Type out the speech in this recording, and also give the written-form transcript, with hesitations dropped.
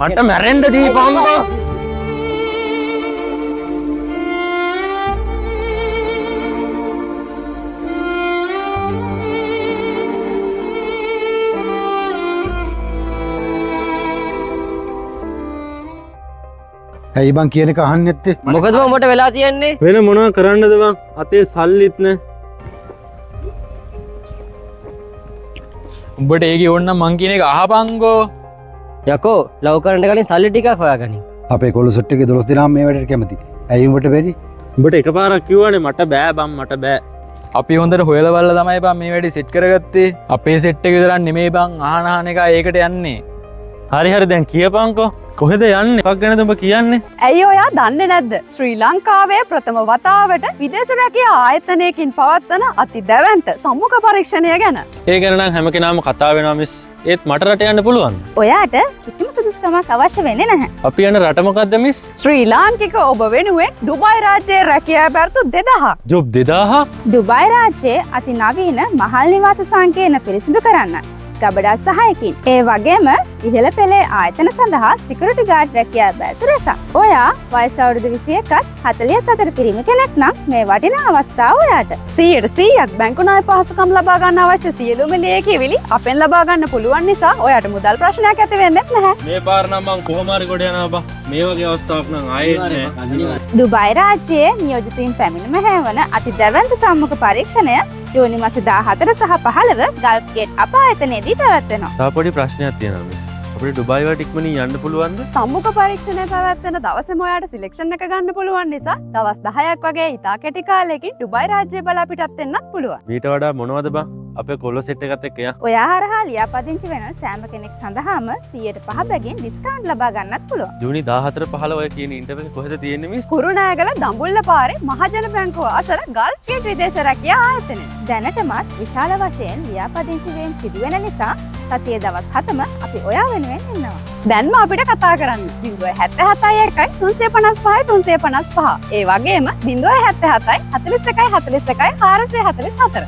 මට මැරෙන්න දීපන්කෝ. ඇයි බං කියන එක අහන්නේ නැත්තේ? මොකද බං උඹට වෙලා තියෙන්නේ? වෙන මොනවා කරන්නද බං? අතේ සල්ලිත් නෑ. උඹට ඒක ඕන නම් මං කියන එක අහපන්කෝ. යකෝ, ලව් කරන්න කලින් සල්ලි ටිකක් හොයාගනින්. අපේ කොළු සෙට් එකේ 12 දෙනාම මේ වැඩේට කැමති. ඇයි උඹට බැරි? උඹට එකපාරක් කිව්වනේ මට බෑ බං, මට බෑ. අපි හොඳට හොයලා බලලා තමයි බං මේ වැඩේ සෙට් කරගත්තේ. අපේ සෙට් එක විතරක් නෙමෙයි බං, අහන අහන එක ඒකට යන්නේ. හරි හරි, දැන් කියපන්කෝ. කොහෙද යන්නේ? මොකක් ගැනද උඹ කියන්නේ? ඇයි ඔයා දන්නේ නැද්ද? ශ්‍රී ලංකාවේ ප්‍රථම වතාවට විදේශ රැකියා ආයතනයකින් පවත්වන අති දැවැන්ත සම්මුඛ පරීක්ෂණය ගැන. ඒ ගැන නම් හැම කෙනාම කතා වෙනවා මිස්. ඒත් මට රට යන්න පුළුවන්ද? ඔයාට කිසිම සුදුසුකමක් අවශ්‍ය වෙන්නේ නැහැ. අපි යන රට මොකද්ද මිස්? ශ්‍රී ලාංකික ඔබ වෙනුවෙන් ඩුබායි රාජ්‍යයේ රැකියා බැර්තු 2000ක්. ජොබ් 2000ක්? ඩුබායි රාජ්‍යයේ අති නවීන මහල් නිවාස සංකීර්ණ පිරිසිදු කරන්න ගබඩා සහයකින්. ඒ වගේම ඉහළ පෙළේ ආයතන සඳහා සිකියුරිටි ගාඩ් රැකියා බැර්තු රැසක්. ඔයා වයස අවුරුදු 21ත් 40ත් අතර පිරිමි කෙනෙක් නම් මේ වටිනා අවස්ථාව ඔයාට. 100%ක් බැංකු ණය පහසුකම් ලබා ගන්න අවශ්‍ය සියලුම ලියකියවිලි අපෙන් ලබා ගන්න පුළුවන් නිසා ඔයාට මුදල් ප්‍රශ්නයක් ඇති වෙන්නෙත් නැහැ. මේ පාර නම් මං කොහොම හරි ගොඩ යනවා බං. මේ වගේ අවස්ථාවක් නම් ආයෙත් නෑ. ඩුබායි රාජ්‍යයේ නියෝජිතයින් පැමිණීම හැවන අති දැවැන්ත සම්මුඛ පරීක්ෂණය ජූනි මාස 14 සහ 15 ගල්ෆ් ගේට් අප ආයතනයේදී පැවැත්වෙනවා. තව පොඩි ප්‍රශ්නයක් තියෙනවා මිස්. අපිට ඩුබායි වලට ඉක්මනින් යන්න පුළුවන්ද? සම්මුඛ පරීක්ෂණය පැවැත්වෙන දවසේම ඔයාට සිලෙක්ෂන් එක ගන්න පුළුවන් නිසා දවස් 10ක් වගේ ඉතා කෙටි කාලයකින් ඩුබායි රාජ්‍යය බලා පිටත් වෙන්නත් පුළුවන්. මීට වඩා මොනවද බං? අපේ කොල්ලෝ සෙට් එකත් එක්ක යන්. ඔයා හරහා ලියාපදිංචි වෙන සෑම කෙනෙක් සඳහාම 105 බැගින් ඩිස්කවුන්ට් ලබා ගන්නත් පුළුවන්. ජූනි 14 15 ඔය කියන ඉන්ටර්විව් එක කොහෙද තියෙන්නේ මිස්? කුරුණෑගල දඹුල්ල පාරේ මහජන බැංකුව අසල ගල්ෆ් ගේට් විදේශ රැකියා ආයතනය. දැනටමත් විශාල වශයෙන් ලියාපදිංචි වීම් සිදුවෙන නිසා සතියේ දවස් 7ම අපි ඔයා වෙනුවෙන් ඉන්නවා. දැන්ම අපිට කතා කරන්න 077 1 355 355. ඒ වගේම 077 41 41 444.